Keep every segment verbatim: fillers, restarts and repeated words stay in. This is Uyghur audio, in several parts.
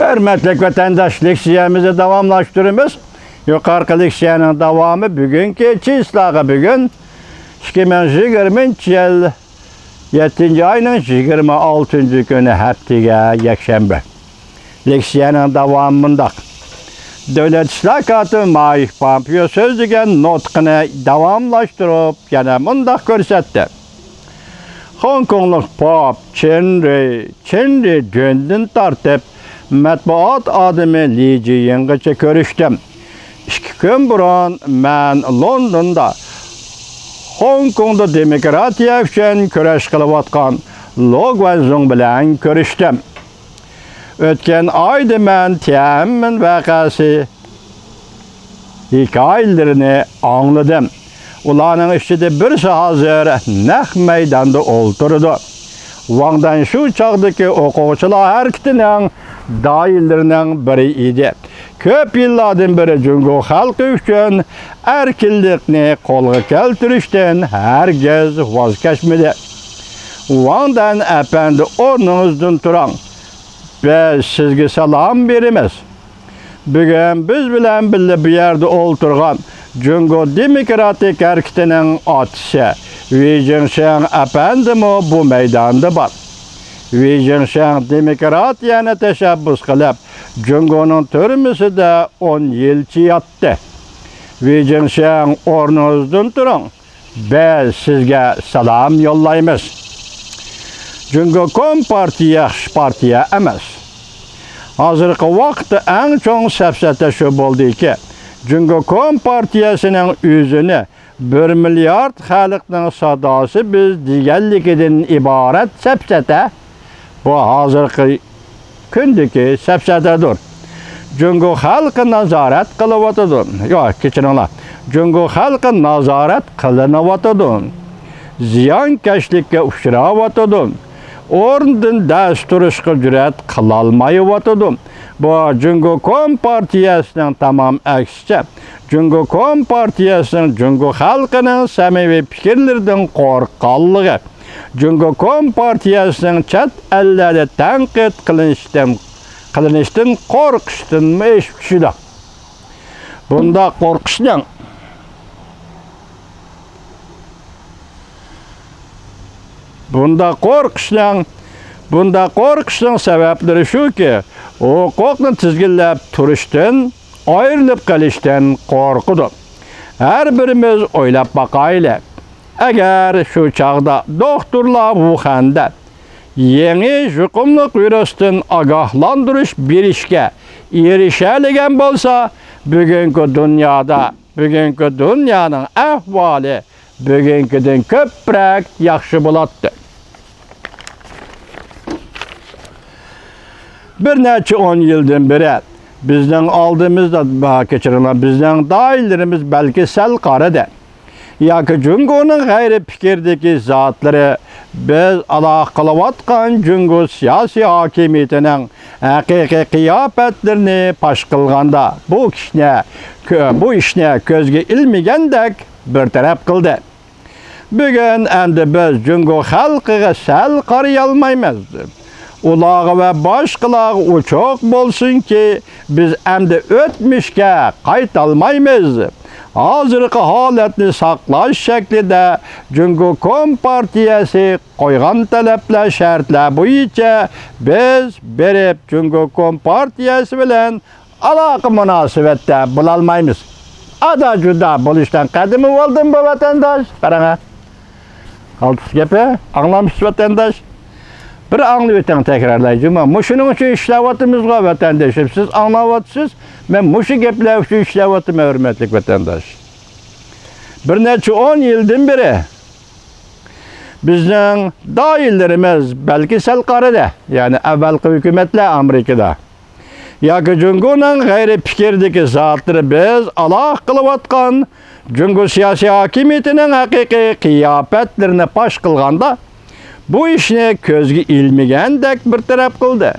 ھۆرمەتلىك ۋەتەنداش، لېكسىيەمىزنى داۋاملاشتۇرىمىز. يۇقىرىقى لېكسىيەنىڭ داۋامى بۈگۈنكى چىسلاغا، بۈگۈن ئىككى مىڭ يىگىرمىنچى يىل يەتتىنچى ئاينىڭ يىگىرمە ئالتىنچى كۈنى، ھەپتىگە يەكشەنبە. لېكسىيەنىڭ داۋامى مۇنداق. دۆلەت ئىشلار كاتىپى مايك پامپېئو سۆزلىگەن نۇتقىنى داۋاملاشتۇرۇپ يەنە مۇنداق كۆرسەتتى. خوڭكوڭلۇق پوپ چېن رېي، چېن رېي جۈندىن تارتىپ مەتبۇئات ئادىمى لى جىيىڭغىچە كۆرۈشتۈم. ئىككى كۈن بۇرۇن مەن لوندوندا خوڭكوڭدا دېموكراتىيە ئۈچۈن كۈرەش قىلىۋاتقان لو گۇەنزۇڭ بىلەن كۆرۈشتۈم. ئۆتكەن ئايدا مەن تيەنئەنمېن ۋەقەسى ھېكايىلىرىنى ئاڭلىدىم. ئۇلارنىڭ ئىچىدە بىرسى ھازىر نەق مەيداندا ئولتۇرىدۇ. ۋاڭ دەن شۇ چاغدىكى ئوقۇغۇچىلار ھەرىكىتىنىڭ داھىيلىرىنىڭ بىرى ئىدى. كۆپ يىللاردىن بېرى جۇڭگو خەلقى ئۈچۈن ئەركىنلىكنى قولغا كەلتۈرۈشتىن ھەرگىز ۋاز كەچمىدى. ۋاڭ دەن ئەپەندى، ئورنىڭىزدىن تۇرۇڭ. بىز سىزگە سالام بېرىمىز. بۈگۈن بىز بىلەن بىللە بۇ يەردە ئولتۇرغان جۇڭگو دېموكراتىك ھەرىكىتىنىڭ ئاتىسى ۋېي جىڭشياڭ ئەپەندىمۇ بۇ مەيداندا بار. ۋېي جىڭشياڭ دېموكراتىيەنى تەشەببۇس قىلىپ، جۇڭگونىڭ تۈرمىسىدە ئون يىلچە ياتتى. ۋېي جىڭشياڭ، ئورنىڭىزدىن تۇرۇڭ. بىز سىزگە سالام يوللايمىز. جۇڭگو كومپارتىيە ياخشى پارتىيە ئەمەس. ھازىرقى ۋاقىتتا ئەڭ چوڭ سەپسەتە شۇ بولدىكى، جۇڭگو كومپارتىيەسىنىڭ ئۆزىنى بىر مىليارد خەلقنىڭ ساداسى بىز دېگەنلىكىدىن ئىبارەت سەپسەتە. بۇ ھازىرقى كۈندىكى سەپسەتەدۇر. جۇڭگو خەلقى نازارەت قىلىۋاتىدۇ. ياق، كەچۈرۈڭلار. جۇڭگو خەلقى نازارەت قىلىنىۋاتىدۇ. زىيانكەشلىككە ئۇچراۋاتىدۇ. ئورنىدىن دەس تۇرۇشقا جۈرئەت قىلالمايۋاتىدۇ. بۇ جۇڭگو كومپارتىيەسىنىڭ تامام ئەكسىچە، جۇڭگو كومپارتىيەسىنىڭ جۇڭگو خەلقىنىڭ سەمىمىي پىكىرلىرىدىن قورققانلىقى، جۇڭگو كومپارتىيەسىنىڭ چەت ئەللەردە تەنقىد قىلىنىشتىن، قىلىنىشتىن قورقۇشتىنمۇ ئېشىپ چۈشىدۇ. بۇنداق قورقۇشنىڭ، بۇنداق قورقۇشنىڭ، بۇنداق قورقۇشنىڭ سەۋەبلىرى شۇكى، ھوقۇقنى تىزگىنلەپ تۇرۇشتىن، ئايرىلىپ قېلىشتىن قورقىدۇ. ھەر بىرىمىز ئويلاپ باقايلى. ئەگەر شۇ چاغدا دوختۇرلار ۋۇخەندە يېڭى يۇقۇملۇق ۋىرۇستىن ئاگاھلاندۇرۇش بېرىشكە ئېرىشەلىگەن بولسا، بۈگۈنكى دۇنيادا، بۈگۈنكى دۇنيانىڭ ئەھۋالى بۈگۈنكىدىن كۆپرەك ياخشى بولاتتى. بىر نەچچە ئون يىلدىن بېرى بىزنىڭ ئالدىمىزدا، كەچۈرۈڭلار، بىزنىڭ داھىيلىرىمىز بەلكى سەل قارىدى. ياكى جۇڭگونىڭ غەيرىي پىكىردىكى زاتلىرى بىز ئالاقە قىلىۋاتقان جۇڭگو سىياسىي ھاكىمىيىتىنىڭ ھەقىقىي قىياپەتلىرىنى پاش قىلغاندا، بۇ كىشىنى، بۇ ئىشنى كۆزگە ئىلمىگەندەك بىر تەرەپ قىلدى. بۈگۈن ئەمدى بىز جۇڭگو خەلقىگە سەل قارىيالمايمىز. ئۇلارغا ۋە باشقىلارغا ئوچۇق بولسۇنكى، بىز ئەمدى ئۆتمۈشكە قايتالمايمىز. ھازىرقى ھالەتنى ساقلاش شەكلىدە جۇڭگو كومپارتىيەسى قويغان تەلەپلەر، شەرتلەر بويىچە بىز بېرىپ جۇڭگو كومپارتىيەسى بىلەن ئالاقە مۇناسىۋەتتە بولالمايمىز. ئادا جۇدا بولۇشتىن قەدىمى بولدىمۇ بۇ ۋەتەنداش؟ قاراڭا. قالتىس گېپى، ئاڭلامسىز ۋەتەنداش؟ بىر ئاڭلىۋېتىڭ، تەكرارلاي جۇمۇ. مۇشۇنىڭ ئۈچۈن ئىشلەۋاتىمىزغۇ ۋەتەندىشىم. سىز ئاڭلاۋاتىسىز، مەن مۇشۇ گەپلەر ئۈچۈن ئىشلەۋاتىمەن، ھۆرمەتلىك ۋەتەنداش. بىر نەچچە ئون يىلدىن بېرى بىزنىڭ داھىيلىرىمىز بەلكى سەل قارىدى، يەنى ئەۋۋەلقى ھۆكۈمەتلەر ئامېرىكىدا. ياكى جۇڭگونىڭ غەيرىي پىكىردىكى زاتلىرى بىز ئالاقە قىلىۋاتقان جۇڭگو سىياسىي ھاكىمىيىتىنىڭ ھەقىقىي قىياپەتلىرىنى پاش قىلغاندا، بۇ ئىشنى كۆزگە ئىلمىگەندەك بىر تەرەپ قىلدى.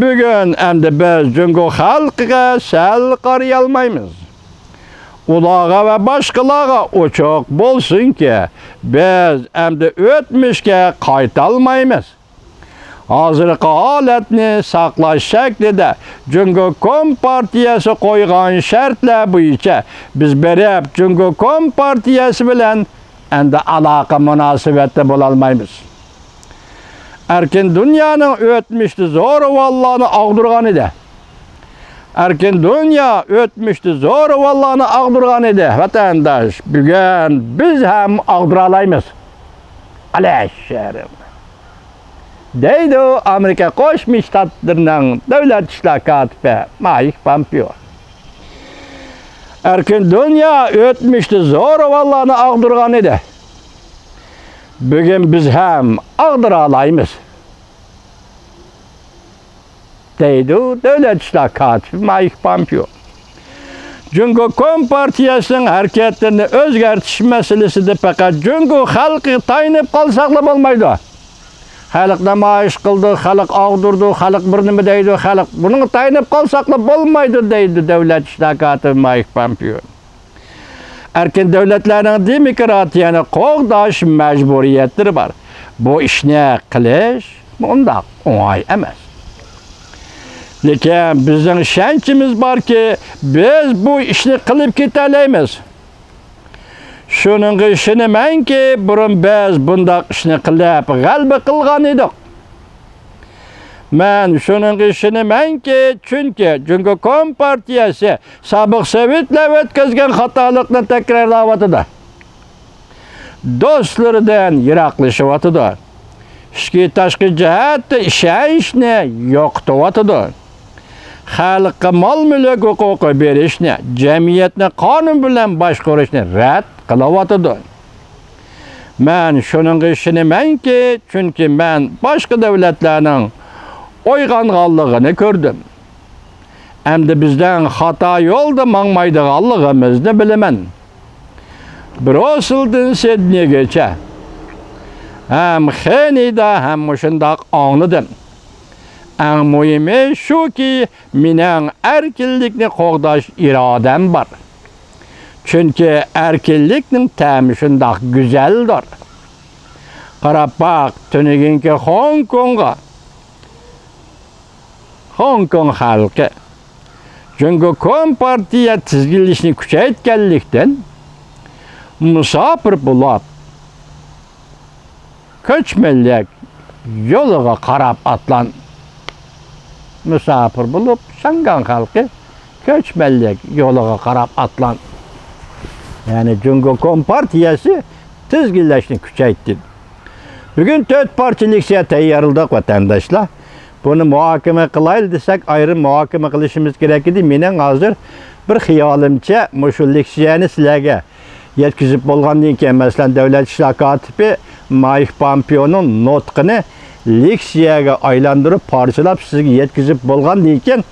بۈگۈن ئەمدى بىز جۇڭگو خەلقىگە سەل قارىيالمايمىز. ئۇلارغا ۋە باشقىلارغا ئوچۇق بولسۇنكى، بىز ئەمدى ئۆتمۈشكە قايتالمايمىز. ھازىرقى ھالەتنى ساقلاش شەكلىدە جۇڭگو كومپارتىيەسى قويغان شەرتلەر بويىچە بىز بېرىپ جۇڭگو كومپارتىيەسى بىلەن ئەمدى ئالاقە مۇناسىۋەتتە بولالمايمىز. ئەركىن دۇنيانىڭ ئۆتمۈشتە زورىۋاللارنى ئاغدۇرغان ئىدى. ئەركىن دۇنيا ئۆتمۈشتە زورىۋاللارنى ئاغدۇرغان ئىدى، ۋەتەنداش. بۈگۈن بىز ھەم ئاغدۇرالايمىز. ئەلەششەرىم. دەيدۇ ئامېرىكا قوشما شتاتلىرىنىڭ دۆلەت ئىشلار كاتىپى مايك پامپېئو. ئەركىن دۇنيا ئۆتمۈشتە زورىۋاللارنى ئاغدۇرغان ئىدى. بۈگۈن بىز ھەم ئاغدۇرالايمىز، دەيدۇ دۆلەت ئىشلار كاتىپى مايك پامپېئو. جۇڭگو كومپارتىيەسىنىڭ ھەرىكەتلىرىنى ئۆزگەرتىش مەسىلىسىدە پەقەت جۇڭگو خەلقىگە تايىنىپ قالساقلا بولمايدۇ. خەلق نامايىش قىلىدۇ، خەلق ئاغدۇرىدۇ، خەلق بىر نېمە دەيدۇ، خەلق بۇنىڭغا تايىنىپ قالساقلا بولمايدۇ، دەيدۇ دۆلەت ئىشلار كاتىپى مايك پامپېئو. ئەركىن دۆلەتلەرنىڭ دېموكراتىيەنى قوغداش مەجبۇرىيەتلىرى بار. بۇ ئىشنى قىلىش ئۇنداق ئوڭاي ئەمەس. لېكىن بىزنىڭ ئىشەنچىمىز باركى، بىز بۇ ئىشنى قىلىپ كېتەلەيمىز. شۇنىڭغا ئىشىنىمەنكى، بۇرۇن بىز بۇنداق ئىشنى قىلىپ غەلىبە قىلغان ئىدۇق. مەن شۇنىڭغا ئىشىنىمەنكى، چۈنكى جۇڭگو كومپارتىيەسى سابىق سوۋېتلار ئۆتكۈزگەن خاتالىقنى تەكرارلاۋاتىدۇ. دوستلىرىدىن يىراقلىشىۋاتىدۇ. ئىچكى تاشقى جەھەتتە ئىشەنچنى يوقىتىۋاتىدۇ. خەلققە مال-مۈلۈك ھوقۇقى بېرىشنى، جەمئىيەتنى قانۇن بىلەن باشقۇرۇشنى رەت قىلىۋاتىدۇ. مەن شۇنىڭغا ئىشىنىمەنكى، چۈنكى مەن باشقا دۆلەتلەرنىڭ ئويغانغانلىقىنى كۆردۈم. ئەمدى بىزنىڭ خاتا يولدا ماڭمايدىغانلىقىمىزنى بىلىمەن. برۇسسېلدىن سىدنېيگىچە ھەم خېنىيدا ھەم مۇشۇنداق ئاڭلىدىم. ئەڭ مۇھىمى شۇكى، مېنىڭ ئەركىنلىكنى قوغداش ئىرادەم بار. چۈنكى ئەركىنلىكنىڭ تەمى شۇنداق گۈزەلدۇر. قاراپ باق، تۈنۈگۈنكى خوڭكوڭغا. خوڭكوڭ خەلقى جۇڭگو كومپارتىيە تىزگىنلىشىنى كۈچەيتكەنلىكتىن، مۇساپىر بولۇپ، كۆچمەنلىك يولىغا قاراپ ئاتلان. مۇساپىر بولۇپ، شياڭگاڭ خەلقى كۆچمەنلىك يولىغا قاراپ ئاتلان. يەنى جۇڭگو كومپارتىيەسى تىزگىنلەشنى كۈچەيتتى. بۈگۈن تۆت پارچە لېكسىيە تەييارلىدۇق، ۋەتەنداشلار. بۇنى مۇھاكىمە قىلايلى دېسەك، ئايرىم مۇھاكىمە قىلىشىمىز كېرەك ئىدى. مېنىڭ ھازىر بىر خىيالىمچە، مۇشۇ لېكسىيەنى سىلەرگە يەتكۈزۈپ بولغاندىن كېيىن، مەسىلەن، دۆلەت ئىشلار كاتىپى مايك پامپېئونىڭ نۇتقىنى لېكسىيەگە ئايلاندۇرۇپ، پارچىلاپ سىزگە يەتكۈزۈپ بولغاندىن كېيىن،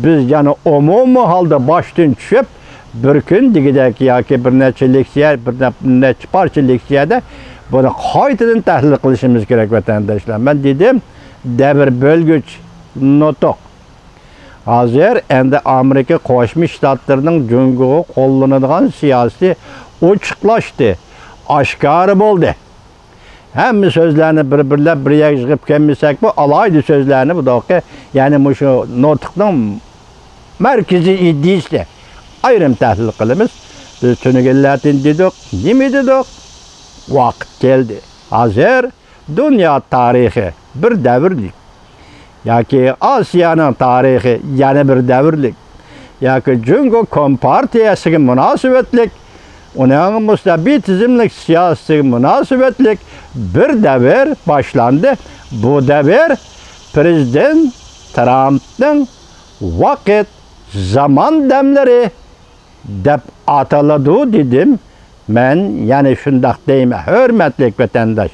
بىز يەنە ئومۇمىي ھالدا باشتىن چۈشۈپ، بىر كۈن دېگۈدەك ياكى بىر نەچچە لېكسىيە، بىر نە-، نەچچە پارچە لېكسىيەدە بۇنى قايتىدىن تەھلىل قىلىشىمىز كېرەك، ۋەتەنداشلار. مەن دېدىم، دەۋر بۆلگۈچ نۇتۇق. ھازىر ئەمدى ئامېرىكا قوشما شتاتلىرىنىڭ جۇڭگوغا قوللىنىدىغان سىياسىتى ئوچۇقلاشتى، ئاشكارا بولدى. ھەممە سۆزلەرنى بىر-بىرلەپ بىر يەرگە يىغىپ كەلمىسەكمۇ، ئالاھىدە سۆزلەرنى بۇ دەقىقە، يەنى مۇشۇ نۇتۇقنىڭ مەركىزىي ئىدىيىسىنى ئايرىم تەھلىل قىلىمىز. بىز تۈنۈگۈنلەردىن دېدۇق، نېمە دېدۇق؟ ۋاقىت كەلدى. ھازىر دۇنيا تارىخى بىر دەۋرلىك ياكى ئاسىيانىڭ تارىخى يەنە بىر دەۋرلىك ياكى جۇڭگو كومپارتىيەسىگە مۇناسىۋەتلىك، ئۇنىڭ مۇستەبىت تىزىملىك سىياسىتىگە مۇناسىۋەتلىك بىر دەۋر باشلاندى. بۇ دەۋر پىرېزىدېنت ترامپنىڭ ۋاقىت، زامان دەملىرى دەپ ئاتىلىدۇ دېدىم. مەن يەنە شۇنداق دەيمەن، ھۆرمەتلىك ۋەتەنداش.